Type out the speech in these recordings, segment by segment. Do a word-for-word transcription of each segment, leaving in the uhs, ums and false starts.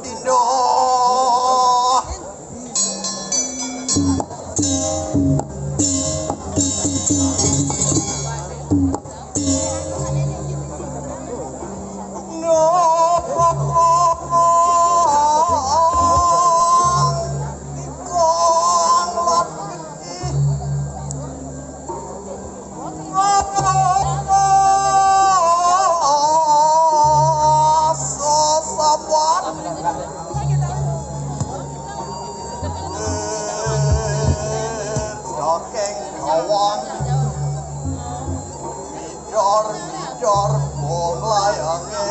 Dindo. Saking kawang, midor-midor wong layange.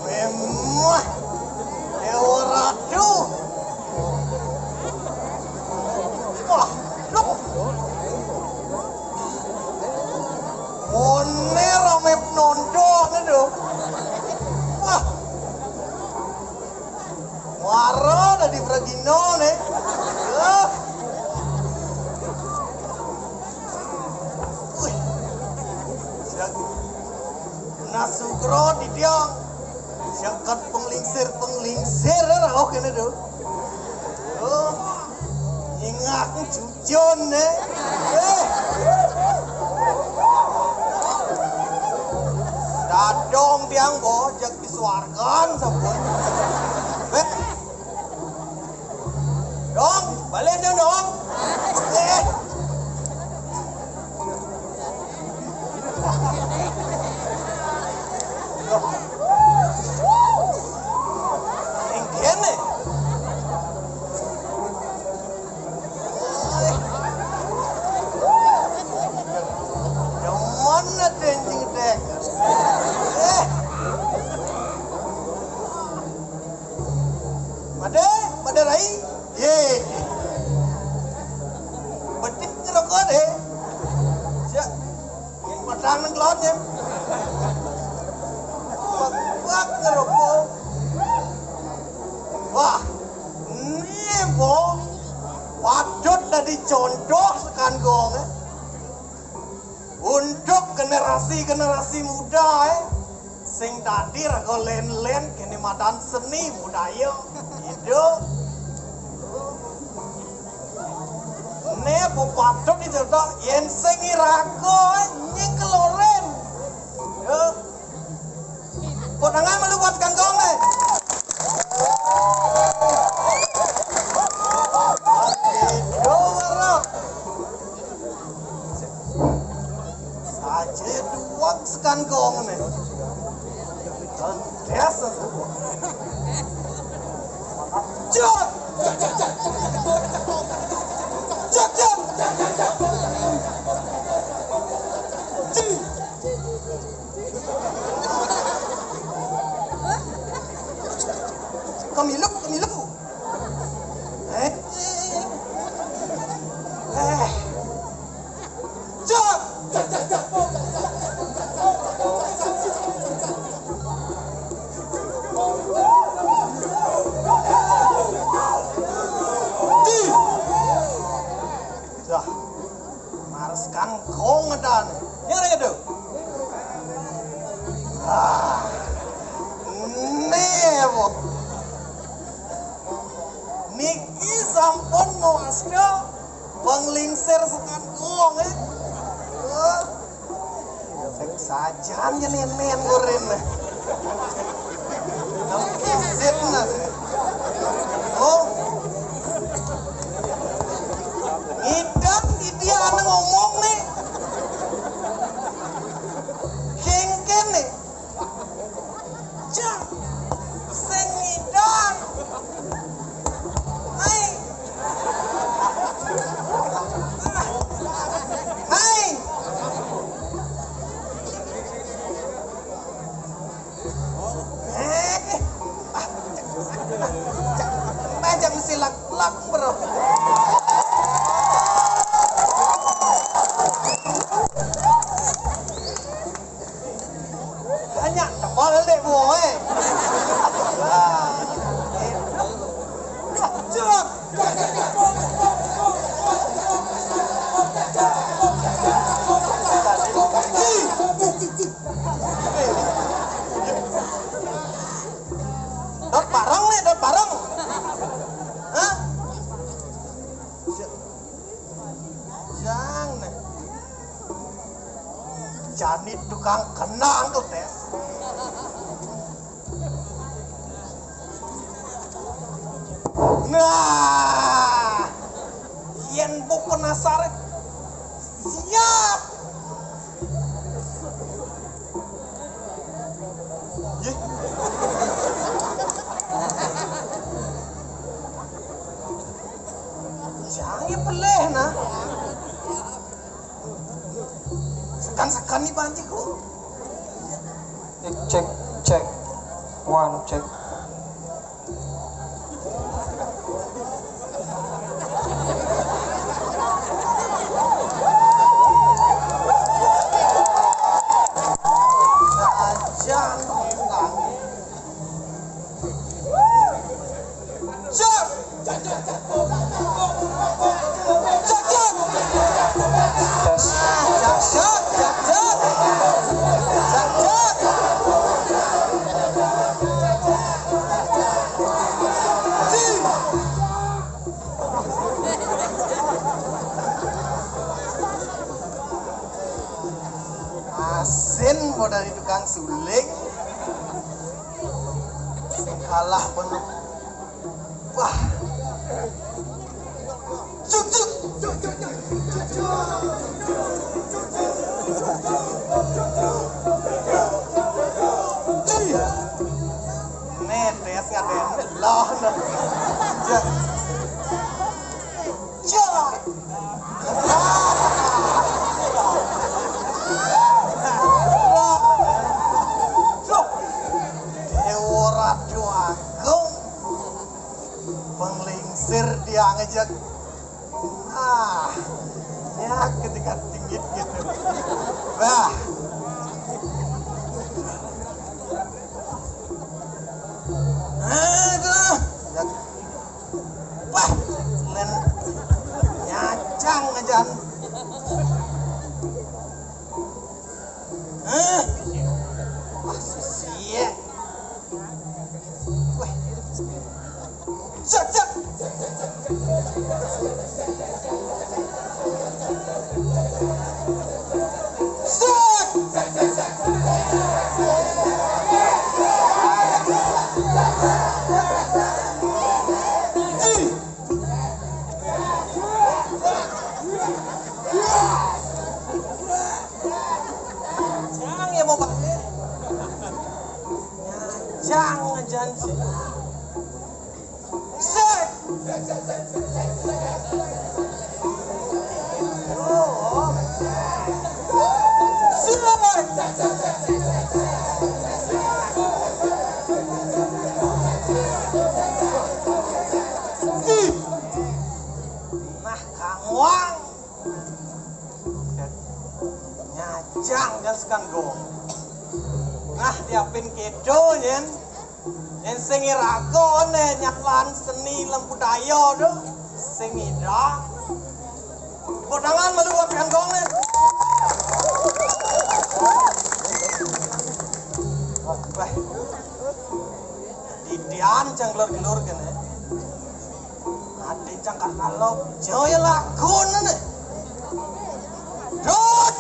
Memang. Ewa ratu. Wah, duh. Mone rame penonton itu. Wah. Waro dadi pragina ne. Wah. Wih. Siap. Nah, sukro di tiang. Siap kat penglingsir, penglingsir, eh, rauh kene tuh. Oh, ingak cucun, eh. Eh. Dadong tiang, boh, jak disuarkan, sampun. Eh. Dong, balik dong, dong. Eh. Yang kene. Demen ate anjing dek. Eh. Made, made rai. Ye. Betik ngerokok deh. Siap. Padang nang kelot ya. Bak-bak ngerokok. Wah, ini, bo, patut dadi contoh sekan gong, eh. Untuk generasi-generasi muda, eh, sing dadi raga len-len kene madan seni budaya. Gitu. Ne, bo patut dicontoh, yen sing iraga, eh, nying keloren. Ya. Tepuk tangan malu buat kantong, eh. Aduh, warok. Saja duwak sekan gong ne. Biasa. Jot! Jot, jot! Ji! Kemilu, kemilu. Eh, eh, eh. Jot! Di! Dah. Mars kangkong ngedan. Yang ada itu. Ah. Nebo. Niki sampun mewasta penglingsir sekan gong, eh. Wah. Sing sajan ya nenen lurin. Nang izin nah. Oh. Jang, nah. Jani tukang kenang tuh, Tes. Nah, yen mbok penasaran, siap. Yeh. Jange peleh, nah. Sekan-sekan nih banci ku. Cek, cek, cek. One, cek. Ajan. Cek. Cek, cek. Tes, tes. Cek, cek, cek. Cek, cek. Asin, mau dari tukang suling. Sing kalah bener. Wah. Cuk, cuk. Netes ngaten loh. Ya. Ya. Loh. Dewa Ratu Agung. Penglingsir dia ngejek. Ah, ya ketika dingin gitu. Wah. Aduh. Ya. Wah, men nyacang aja. Hah? Wah, sia. Wah. Set, set. Set. Ih. Jangan ya mau balik. Jangan janji. Set. Oh. Set. Ih. Nah, Kang Wang. Nyajang jan sekan go. Nah, diapin kedo yen. Yen sing irago ne nyalan seni lembu dayo do. Sing ida. Bodangan melu apian gong ne. Wah. Didian jang gelur-gelur kene. Ade jang kak alok. Joy lagu ne. Dut.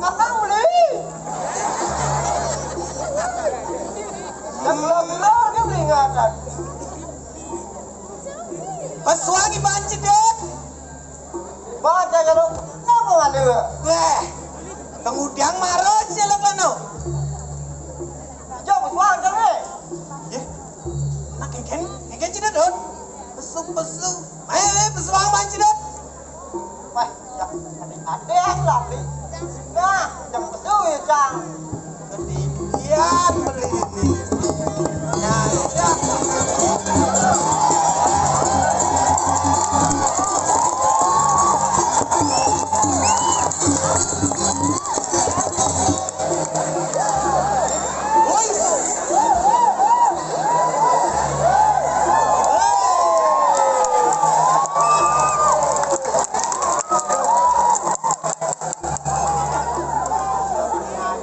Kakak uli. Gelur-gelur ke peringatan. Pesuangi banci, Dut. Baca jaluk, napa ngandel? Weh, kemudian marut jaluk leno. Jok pesuang jeng, eh. Ye, nak kengken, kengken cina, Dut. Pesu, pesu. Ayo, ayo, pesuang banci, Dut. Wah, ya, ade, ade, lali. Nah, jam pesu ya, Cang. Ketidian beli ini. Ya, ya. Woi.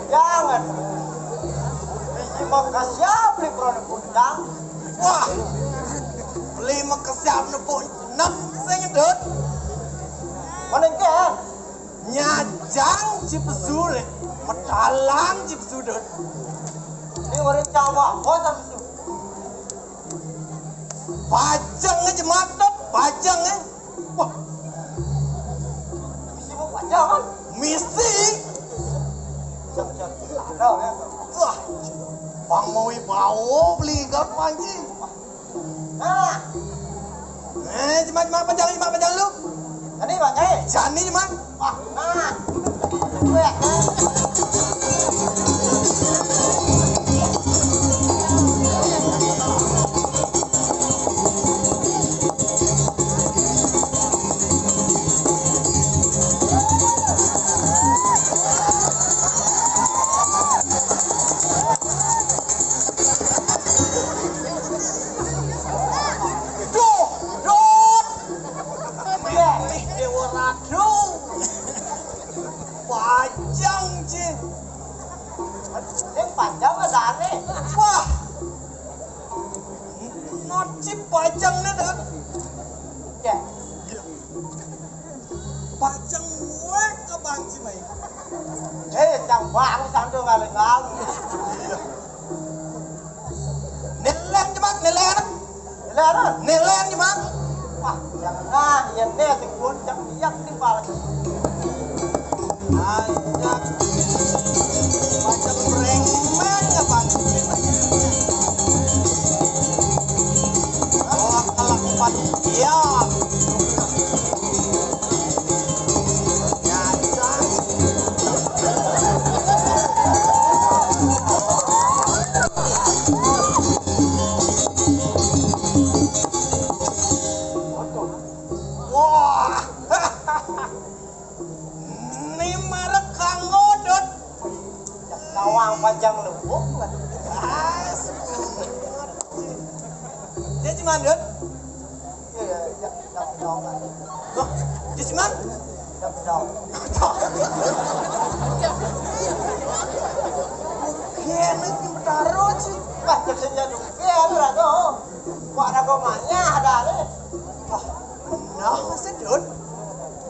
Jangan. Biji makasih Dut. Mana ke? Nyajang ci pesu, Dut. Metalang ci pesu, Dut. Ini orang Jawa, bos apa itu? Pajang aja mantap, pajang, eh. Wah. Mesti mau pajang, kan? Mesti. Jangan, jangan. Ada, ya. Wah. Bang mau bau beli gak panci. Nah. Eh, cuma, cuma pajang, cuma pajang lu. Jani, Pak, eh. Jani, cuma. Wah, nah. Gue ya. Duh, Dut. Milih Dewa Ratu. Pajang, Ci. Sing pajang ada aneh. Wah. Noci pajang nih, Dut. Ya. Pajang gue ke banci, mai. Eh, cang bang, santu kali kau. Nilai, Jemak, nilai. Nilai apa? Nilai, Jemak. Wah, yang nah, ya nih, sing pun, cang lihat nih, balik. Ajak. Macam brengmeng apa? Oh, kalau empat. Iya. Nyajang. Wah. Ini merek kanggo, Dut. Nawang pajang lubuk. Dia cuman, Dut. Iya, iya, iya. Loh, dia cuman? Kene ki betaro, Ci. Wah, jadinya dong. Iya, ada tuh. Wah, ada gomanya, ada nih. Wah, nah, Mas Dut.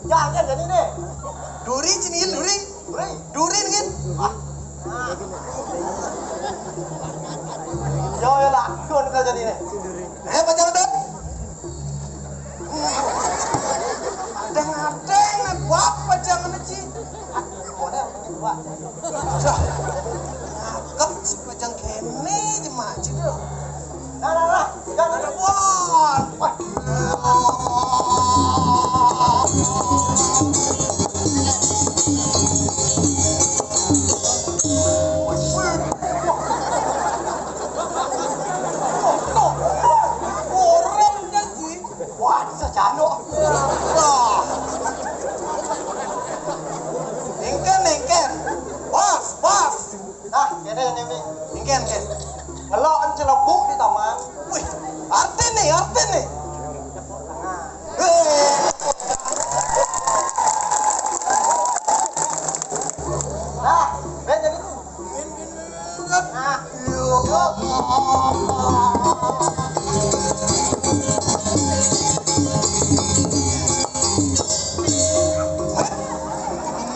Jangan jadi nih. Duri, Ci, nih, duri. Duri. Duri, nih. Wah. Nah. Yo, yo, lah. Kau udah jadi nih. Eh, Pak Jangan, Dut. Adeng-adeng, nih, Bapak Jangan, Ci. Boleh, ini, Pak. Dah. Cakep, Ci, Pak Jangan kene, Ci, maju, Dut. Nah, nah, nah. Jangan ada, wah. Wah. Orang jadi. Wah, bisa cano. Wah. Nengken, nengken. Pas, pas. Nah, kene, kene, kene. Nengken, nengken. Ngelok celebuk di taman. Wih, arti nih, arti nih. Nah. Eh. Nah, ben jadi tuh. Nah.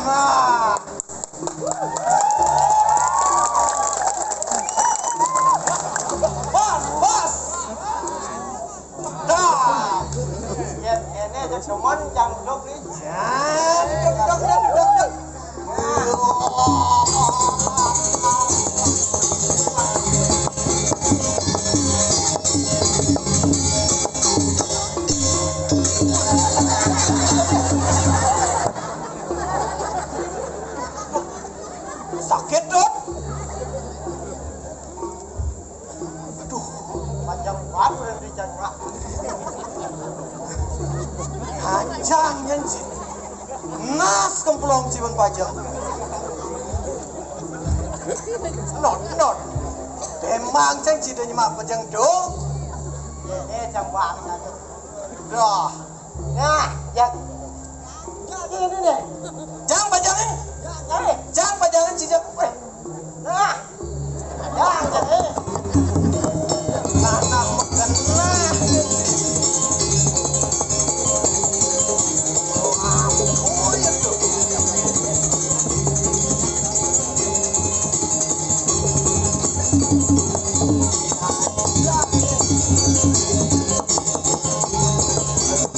Nah. Pas, pas. Dah. Ya, ini aja cuman yang duduk nih. Ya, duduk, duduk, duduk, duduk. Sakit, Dut. Aduh, panjang banget udah dijaga. Panjang, Ci. Nas kemplong, Ci, bang pajang. Not, not. Emang, Cang, Ci, udah nyemak pajang dong. Eh, eh, Cang, bang. Dah. Nah, ya. Ya, ini, ini, ini. Jang, pajangin. Ya, ya. Jang, pajangin, Ci, Jang. Weh. Nah. Ya, ya, eh. Tanah mekena.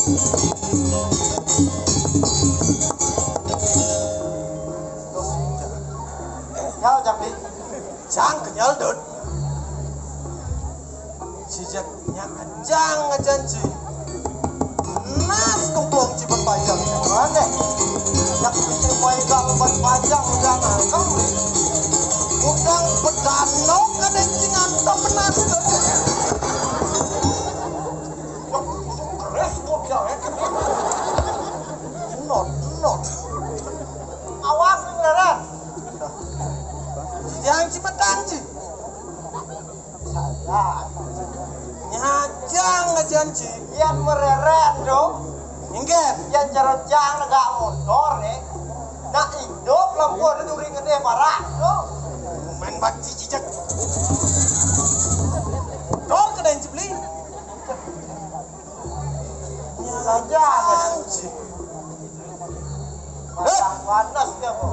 Nyal, Jang, Dik. Jang kenyal, Dut. Jijak nya ajang ajan ji. Nas kempong ji berpajang. Aneh. Yak pikir mai gal berpajang udah nangkep. Udang bedano kadang ji ngantap penas. Wah, keres kok dia, eh. Not, not. Awas nih, Rara. Jang ji metang ji. Salah. Nyajang ajan ji. Yan mereren dong. Inggih. Yan cara jang negak motor nih. Nak hidup lempur itu ring gede parak tuh. Main bakci jijak. Motor kedai ji beli. Nyajang ajan ji. Panas dia, Bu.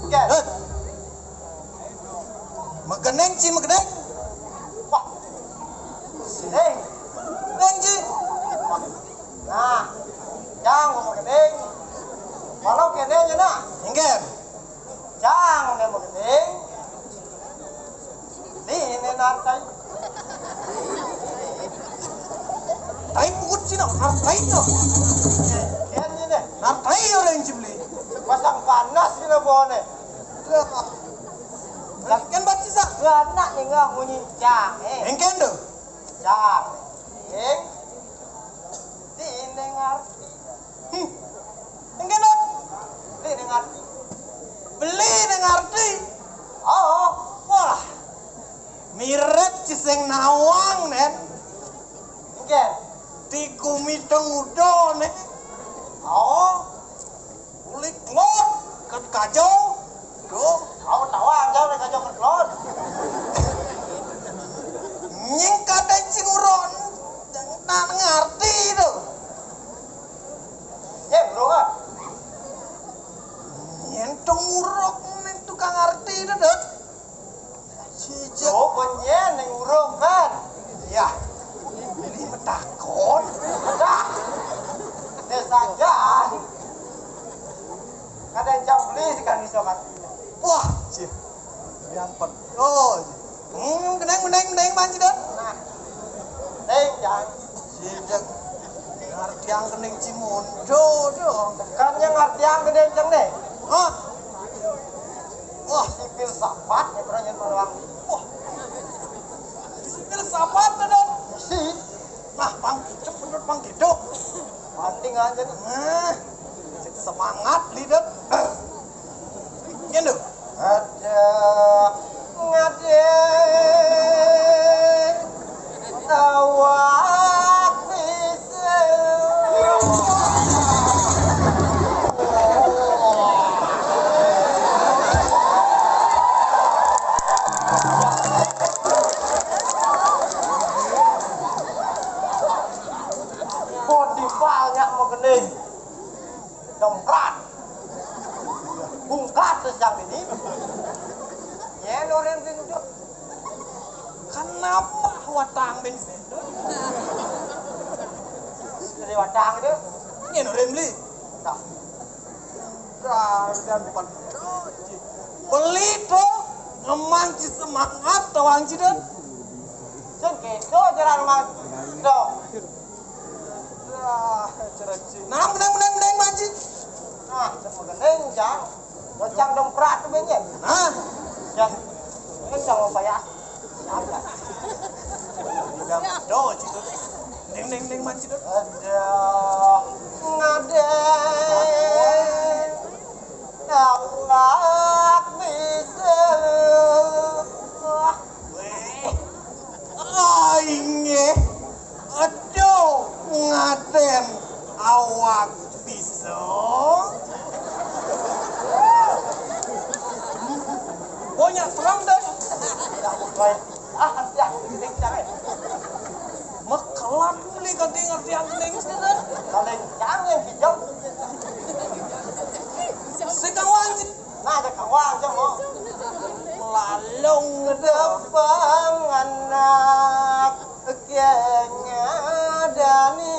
Oke. Heh. Megeneng ji megeneng. Wah. Sini. Neng ji. Nah, jang megeneng. Walau kene je nak. Inggih. Jang ne megeneng. Ni ne nartai. Tai pukut cina, nartai no. Kian ni ne. Nartai orang ji beli. Pasang panas kena bone. Kan baca sa. Anak ni ngah munyi jang, eh. Engken tu. Jang. Eng. Di ne ngarti. Hmm. Engken tu. Di ne ngarti. Beli ne ngarti. Oh. Wah. Mirip ji sing nawang, nen. Engken. Ti gumi teng udo, nen. Oh. Uli klon, ket kajo. Duh, kau tawa aja uli kajo ket klon. Nying kadai cing uron. Jangan ngarti tu. Ye, bro, ah. Nyen tong urok ning tukang arti tu, Dut. Sijak. Oh, benyen ning urok kan. Ya. Beli metakon. Dah. Desa aja. Kadang jam beli sekali sokat. Wah, cih. Yang pet. Oh, hmm, keneng, keneng, keneng, manci, Dut. Nah. Neng, ya. Sijak. Ngartiang kening cimundo, Dut. Kan yang ngartiang kening ceng deh. Hah? Wah, si filsafat ya, pernah yang maluang. Wah. Si filsafat, Dut. Si. Nah, pang kiduk, menurut pang kiduk. Penting aja nih. Nah, semangat, Dut. Ngene lho. Ada ngade awak bisa. Kok dipal nyak megening. Dongkrak. Bungkat sejak ini. Ya, nurin pintu. Kenapa watang bensin? Dari watang itu. Ini nurin beli. Nah. Dah, dan depan. Beli tu ngemang ci semangat tawang ci deh. Sing gitu jalan mang. Tuh. Ah, cereci. Nah, meneng, meneng, meneng, manci. Nah, sepegening, Jang. Lo Jang dongkrak tu benye. Hah? Ya. Ini sama payah. Udah, do, citu. Ding, ding, ding, manci, do. Ada ngade. Tawak bisa. Weh. Ai, nggih. Aduh, ngaten awak bisa. Banyak serem deh. Ah, ya, ini cari. Mekelat beli kadang ngerti yang kening sih, deh. Kalau yang hijau. Sekawan sih. Nah, ada kawan aja mau. Lalung. Depang anak keng adani.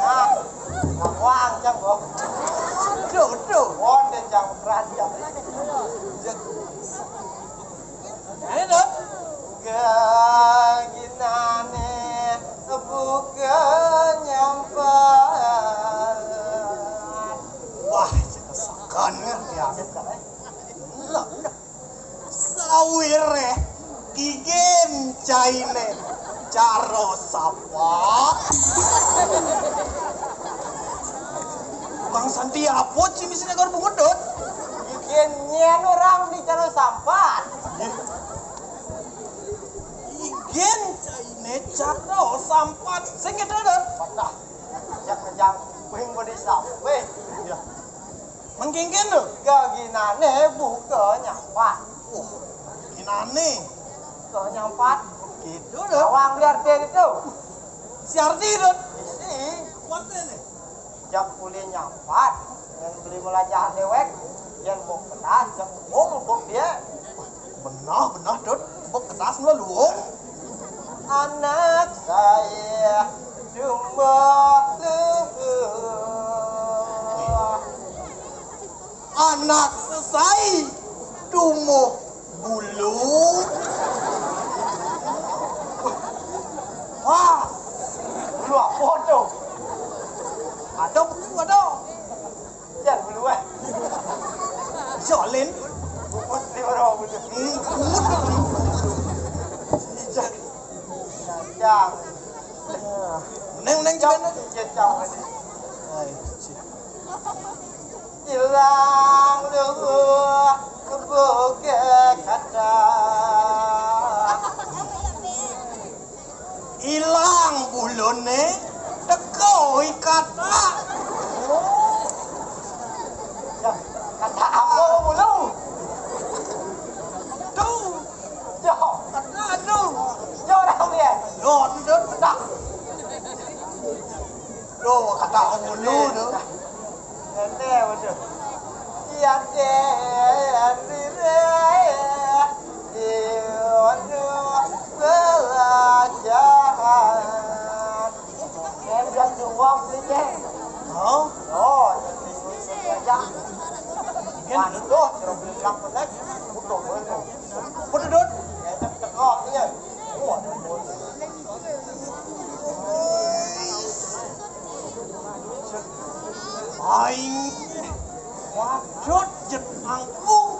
Nah, wah, cang, Bos. Duh, duh. Wonten, cang, keras, cang. Ini, Dot. Buka ginane, buka nyampan. Wah, cek kesakan, ya. Lah, lah. Sawire, kigen caine, caro sapa? Bang Santi apa sih misalnya karo bungut, Dot? Kigen nyen orang di caro sampat. Kigen caine caro sampat. Sing gitu, Dot. Patah. Jak kejang. Ping bodi sampai. Ya. Mengkingkin tuh. Gaginane buka nyampat. Wah, ginane. Buka nyampat. Gitu, Dot. Awang biar dia itu. Si Arti, Dot. Isi. Kuatnya nih. Jak kuli nyampat. Yang beli melajah dewek. Yang mau kelas, yang mau lebok dia. Benah, benah, Dot. Bek kedas mula luwung. Anak saya tumbuh luwung. Anak sesai tumbuh bulu. Wah, bulu apa tu? Ada bulu, ada. Jan bulu, eh. Jolin. Bubut ni orang bulu. Hmm, bubut. Jan. Jan. Neng, neng, jam. Jan, jan. Ai, cik. Ilang dulu, buka kata. Ilang bulune, teko kata. Ya, kata apa bulu? Tuh. Yo. Kata tuh. Yo, orang dia. Yo, tuh, tuh. Dah. Tuh, kata bulu tuh. Ente, waduh. Iya deh, rire. Iya, waduh, belajar. Ente jam dua beli, Ceng. Oh? Oh, ya, ya. Kan? Waduh, terus bilang penek. Udah, udah. Udah, Dut. Ya, teko, iya. Aing wadut jet angku.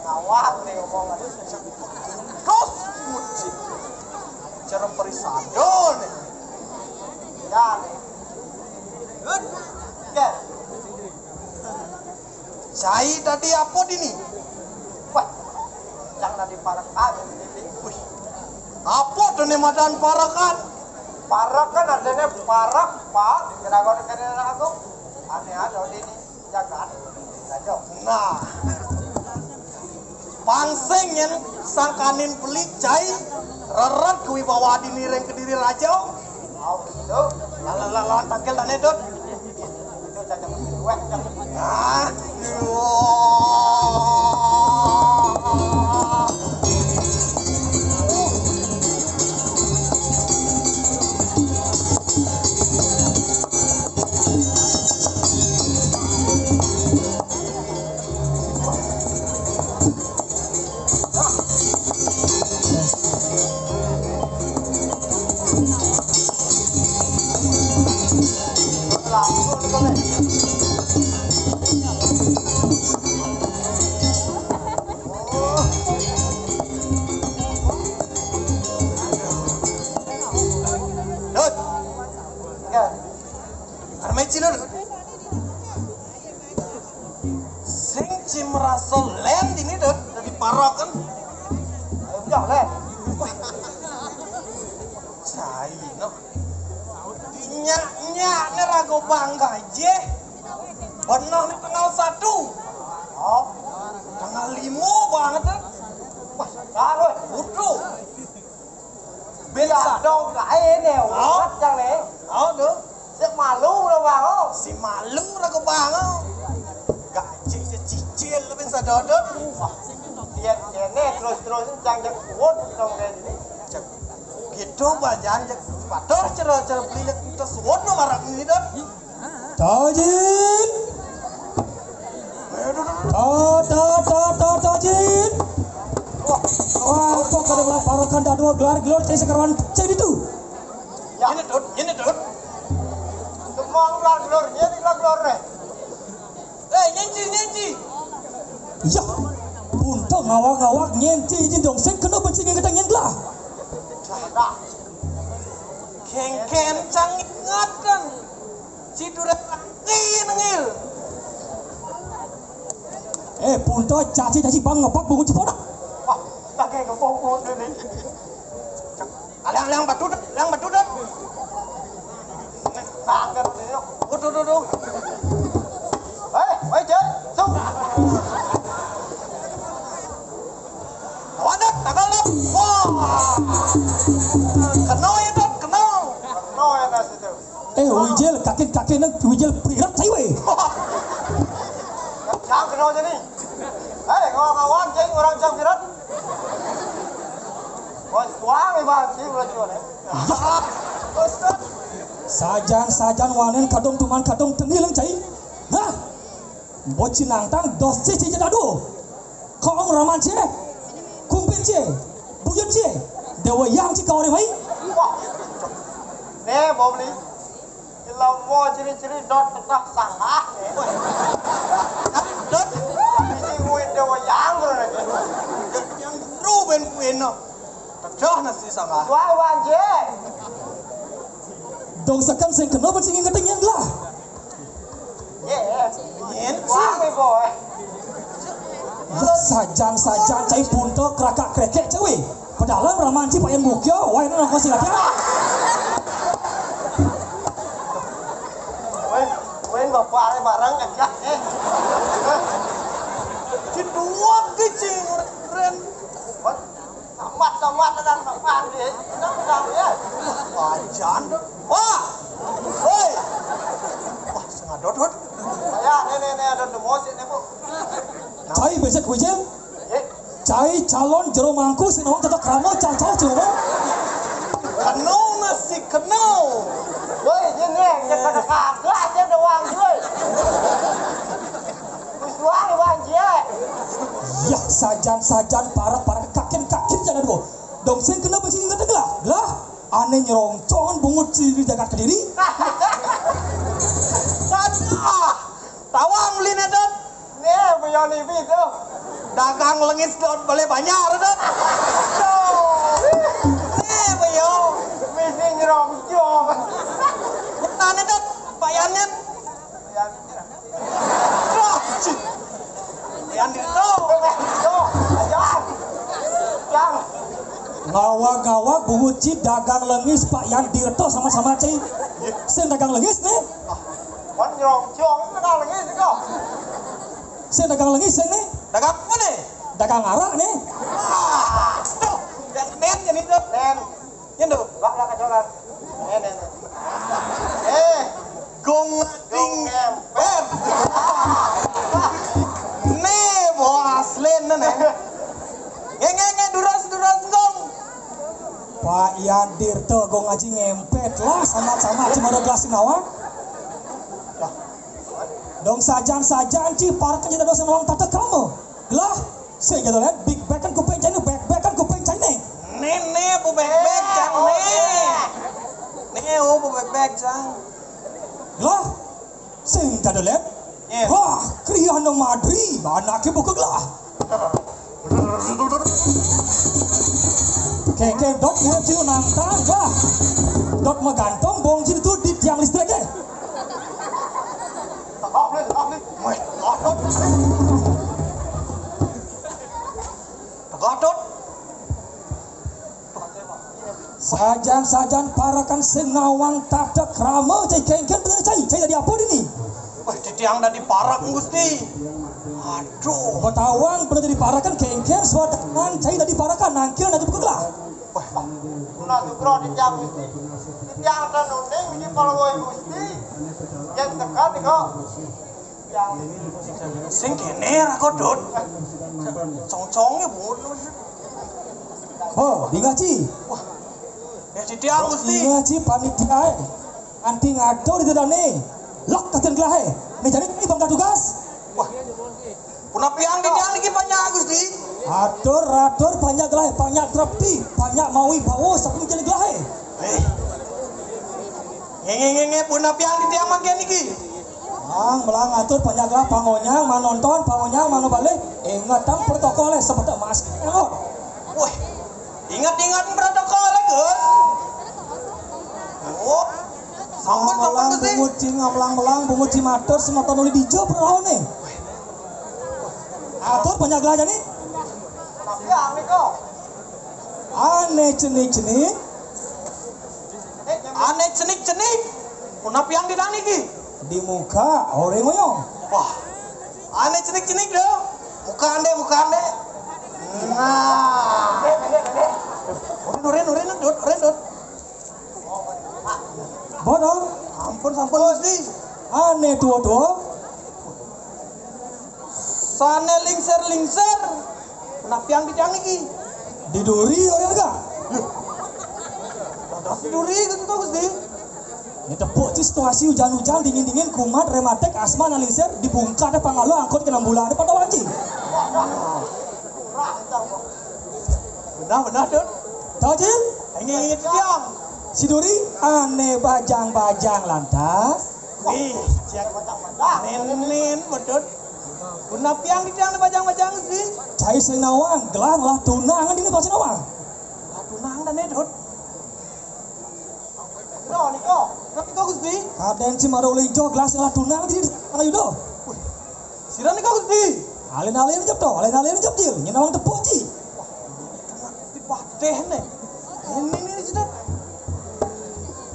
Ngawat nih omongan. Terus puji. Cara perisado nih. Ya nih. Good. Ya. Cai tadi apa dini? Wah, yang tadi parekan. Wih, apa tuh nih madan parekan? Parekan artinya parek, Pak. Kira-kira kena aku. Aneh ada dini. Jagat. Jajo. Nah. Pangsing yen sangkanin beli cai reret kuwi bawa dini ring Kediri Raja. Au, itu. Lawan, lawan, lawan tangkil tane, Dut. Itu cacing suwek, cacing. Ah, Dut. Ya. Armai Cina, Dut. Sing ci merasa len dini, Dut, dadi parokan. Ayo, udah, len. Wah. Cai, no. Nyak-nyak ne rago bangga je. Benah ni tanggal satu. Oh. Tanggal lima banget, Dut. Wah, taruh. Udah. Biasa dong, kae ne, oh, urut yang ne. Oh, tuh. Si malu lah, Bang, oh. Si malu lah ke Bang, oh. Gaji cicil lebih sadodot. Wah, dia kene terus-terus cang jak kuat dong, kae Coba jangan cek sepatu cara cara beli lihat kita suwon no marang ini dah. Tajin. Ta ta ta ta tajin. Wah, apa kada melamparakan dadua gelar-gelar cai sekaruan cai itu? Ya. Ini Dut, ini Dut. Semua gelar gelar, ini gelar gelar deh. Eh, nyenci, nyenci. Ya, punta ngawak-ngawak nyenci aja dong. Saya kena benci dengan katanya lah. Dah. Kengken cang ingatkan. Ciduran ngil ngil. Eh, punta caci-caci bang ngepak bungut cipodak. Wah, pakai ngepak bungut ini. Alang-alang batu dah, alang batu dah. Sanggar ini. Waduh, waduh, waduh. Eh, woi, Jai. Suk. Waduh, tagal dah. Wah. Kena ya, Dot, kena. Kena ya, Nas, itu. Eh, Wijil, kakin-kakin nang Wijil prirat saya, weh. Yang kena aja nih. Eh, kawan-kawan, ceng orang cang prirat. Bos tuang, Iban, sih, ulah cuan, eh. Sajan-sajan wanen kadung tuman kadung tengil yang cai. Hah? Bocin nangtang dos cai cai jadado. Kong raman cai. Kumpin cai. Buyut cai. Dewa yang cai kau mai. Wah. Nih, Bobli. Kalau mau ciri-ciri Dot tetap salah, nih. Dot. Bisi uin dewa yang, bro, nih. Yang ru ben kuin no. Tedah nasi sama. Wah, wanje. Dong sekan sing kena ben sing inget yang lah. Ye. Yen. Wah, boy. Sajan-sajan cai punta kerakak krekek cai. Padahal raman ci payan bukyo, wah ini nongko silat ya. Wen, wen bapak barang aja, eh. Ci dua ke cing ren. Tamat, tamat, dan tamat, eh. Tamat, ya. Wajan. Wah. Hoi. Wah, sengadot, Dot. Ya, nih, nih, nih, ada demo sih, nih, Bu. Cai besek wijil. Eh, Cai calon jero mangku sing nawang tata krama cacau cuma. Kena masih kena. Woi, jengeng, dia kada kagak aja doang, woi. Wis doang, Iban, cie. Ya, sajan-sajan parak-parak kakin-kakin jangan dua. Dong sing kena besi ingat gelah. Gelah. Ane nyerongcong bungut ciri jagat Kediri. Saja. Tawang beli nedot. Nih, buyau nibi tuh. Dagang lengis daun balai banjar tuh. Tuh. Nih, buyau. Misi nyerongcong. Bukan itu, bayannya. Bayannya. Wah, cih. Bayan di situ. Tuh, ajar. Yang. Ngawa-ngawa bungut ci dagang lengis Pak Yan Dirto sama-sama ci. Sing dagang lengis nih. Wan nyong ciong dagang lengis kok. Sing dagang lengis sing nih. Dagang apa nih? Dagang arak nih. Ah, tuh, yang nen jadi tuh. Nen. Ini tuh, bak lah kecolan. Nen, nen, nen. Eh, gong ding ber. Nih, bos len nih. Nge nge nge duras duras gong. Pak Yan Dirto gong aji ngempet lah sama-sama aji maro gelas nawa. Dong sajan-sajan ci parak kan jadi dosen orang tata kamu. Gelah, saya jadi lihat big bag kan kuping cai nih, bag bag kan kuping cai nih. Nih, nih, bu bag bag cang nih. Nih, oh, bu bag bag cang. Gelah, sing jadi lihat. Wah, krian dong madri, anaknya buka gelah. Keke dot urut cilu nangtang, wah. Dot magantung bong cilu tuh di tiang listrik ya. Tegak, Bli, tegak, Bli. Weh, tegak, Dot. Tegak, Dot. Sajan-sajan parakan sing nawang tata krama cai kengken bener cai, cai jadi apa ini? Wah, titiang dadi parak, Gusti. Aduh. Betawang bener jadi parakan kengken suadangan cai dadi parakan nangkil dadi buka gelah. Wah, guna sukro di tiang Gusti. Di tiang ada nuning, di palawai Gusti. Yang tekan, kok. Yang sing kene ra kodot. Cong-congnya bungut. Oh, dingaci. Wah. Ya, titiang, Gusti. Iya, Ci, panitia, eh. Anti ngatur di dané. Lok kajen gelahé. Né jani ini bangga tugas. Wah. Punapiang titiang niki panjak, Gusti. Atur, atur, panjak gelahé, panjak trepti, panjak mawi bawa, sapu jani gelahé. Eh. Ngé, ngé, ngé, ngé, punapiang titiang mangké niki. Ang, melang atur, panjak gelah, pangonyang, manonton, pangonyang, mano balih. Ingetang protokolé, sebetek masker. Wah. Ingat-ingat protokol, Gus. Oh, sampun, sampun, Gusti. Bungut cing, melang-melang, bungut cing matur, semata nuli dija perahuné. Atur, panjak gelah jani. Ané cenik-cenik. Ané cenik-cenik. Punapiang titiang niki? Di muka, oré ngoyong. Wah. Ané cenik-cenik, Dut. Mukaan deh, mukaan deh. Nah. Urin, urin, urin, Dut, urin, Dut. Bodoh. Ampun, ampun, Gusti. Ané tua-tua. Sané lingsir-lingsir. Punapiang titiang niki? Diduri, oré lega. Dados diduri gitu to, Gusti. Ini tepuk ci, situasi ujan-ujan, dingin-dingin, kumat, rematik, asma, nalingsir, dibungkah deh pangalo, angkut ke enam bulan, pada wanci. Benar, benar, Dut. Tahu, Cil? Ini, ini titiang. Si Duri, ané bajang-bajang lantas. Wih, cek. Nen, nen, bedut. Punapiang titiang né bajang-bajang, Gusti? Cai sing nawang, gelah ngelah tunangan dini basa nawang. Lah tunangan dané, Dut. Sira nika, sira nika, Gusti. Kadén ci mara uling jo gelah sing ngelah tunangan dini ayu do. Sira nika, Gusti. Alin-alin jep to, alin-alin jep, Cil. Nyén nawang tepuk ci. Wah, Gusti Patih né. Ini, ini, Dut.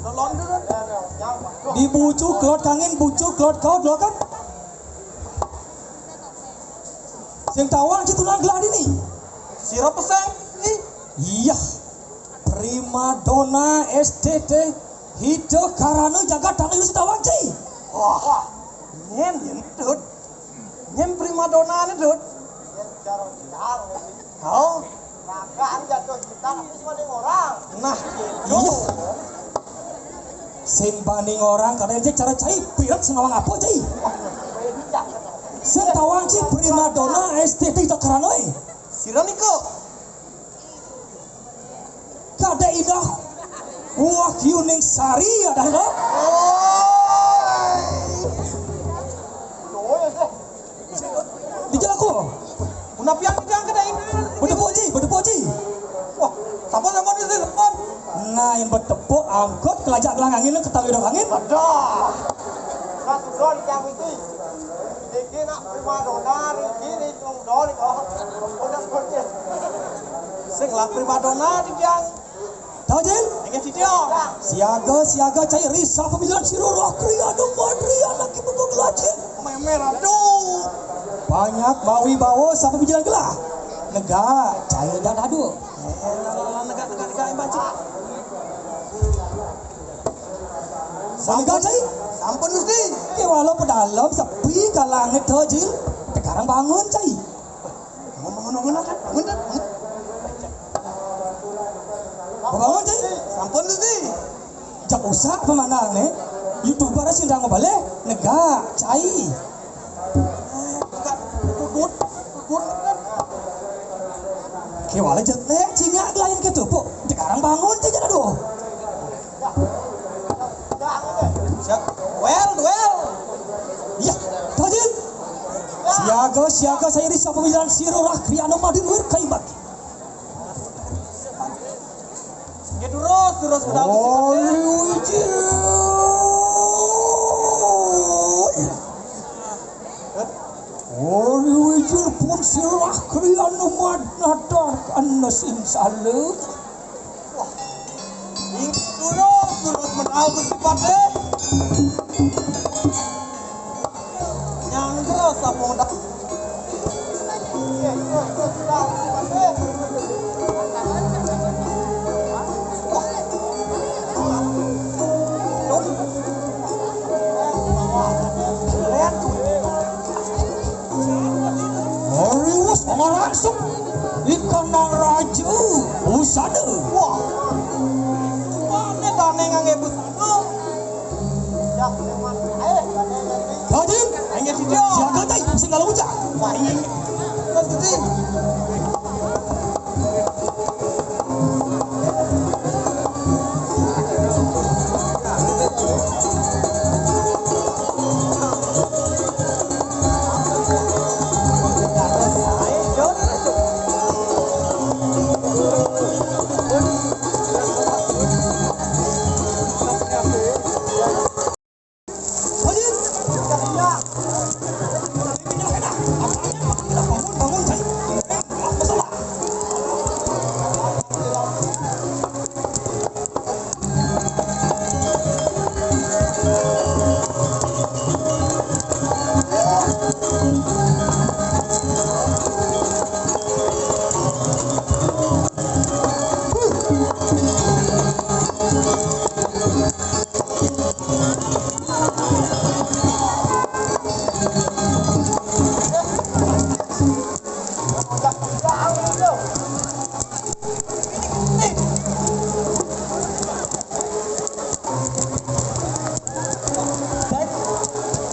Lolon, Dut. Di bucu kelot kangin, bucu kelot kaut, lo kan? Sing tawang ci tunangan gelah dini. Sira pesan, Gusti? Iya. Primadona S T T Hita Karana jagat tanah Yunus tawang ci. Wah, nyén, nyén, Dut. Nyén primadona né, Dut. Oh. Ragaan jatuh cinta tapi sing banding orang. Nah, gitu. Iya. Sing banding orang, kadén ci cara cai, piret sing nawang apa, cai? Sing tawang ci primadona S T T Hita Karana, eh. Sira nika? Kadék Indah Wahyuningsari ya dah, Dok. Dijelaku. Punapiang titiang Kadék Indah. Bedepuk ci, bedepuk ci. Wah, sampun, sampun, Gusti, sampun. Nah, yén betepuk angkut kelajak gelang angin, ketang idok angin. Aduh. Lah sudah dijawab itu. Iki nak primadona, iki ning tunggu ning, oh. Udah seperti. Sing lah primadona titiang. Tahu, Jil? Inggih, titiang. Siaga, siaga, cai risa pemilihan sira roh kriya numadri anak ibu gelajin. Memer, aduh. Banyak bawi bawa sapa bijilan gelah. Negak, cai dak dadu. Eh, lah, lah, lah, negak, negak, negak, eh, bajik. Sampun, cai? Sampun, Gusti. Ke walau pedalem sepi kalangnya to, Jil. Tekarang bangun, cai. Bangun, bangun, bangun, bangun, bangun. Bangun, cai. Sampun, Gusti. Jak usak pemandangan, eh. YouTuber sing ndang balih, negak, cai. Negak, dudut, dudut, negak. Ke walau jelek, cingak lain ke tupuk. Tekarang bangun, cai, aduh. Siap. Duel, duel. Iya, Fadil. Siaga, siaga, saya di sapa bilang sira roh kriya numadri luwir kaimbang. Nggih, terus, terus, terus. Oh, Luigi. Ori wijil pun sira kriya numadnatar ana sing salah. Ing turus, turus menawi Gusti Patih. Nyanggra sampun. Riwes pangarangsuk ikan nang raja usada. Wah. Haji, siaga tai, sing kalau ucap. Wah, iya. Terus gede.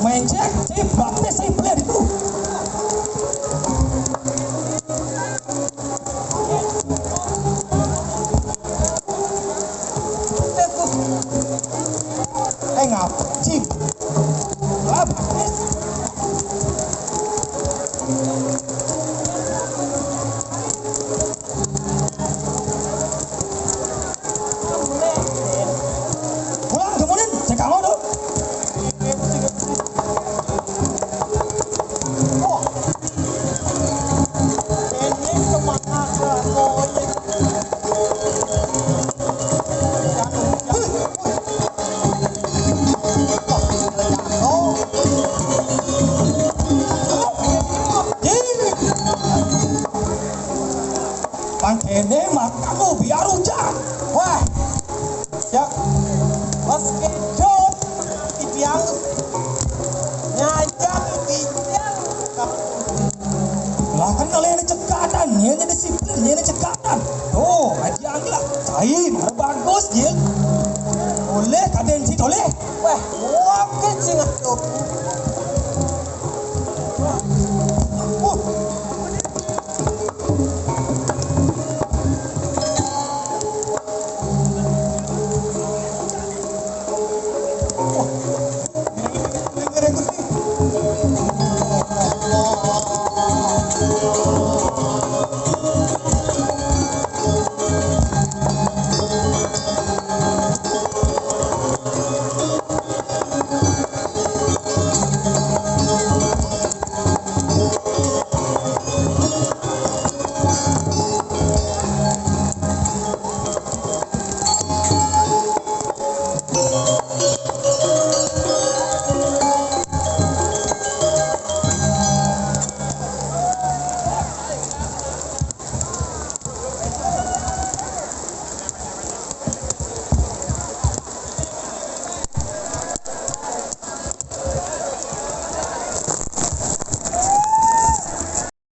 Main cek, sip, baptis, sip, lihat itu. Eh, ngapa? Cip. Ngapa? Pulang, kemudian cek kamu tuh. Pang kene mah kamu biar hujan. Wah, ya, pas kejut, dibiang, ngajak, dibiang. Lah kan oleh ini cekatan, ini disiplin, ini cekatan. Tuh, aja lah. Lain, bagus, Jil. Boleh, kaden si boleh. Wah, oke sih ngaco.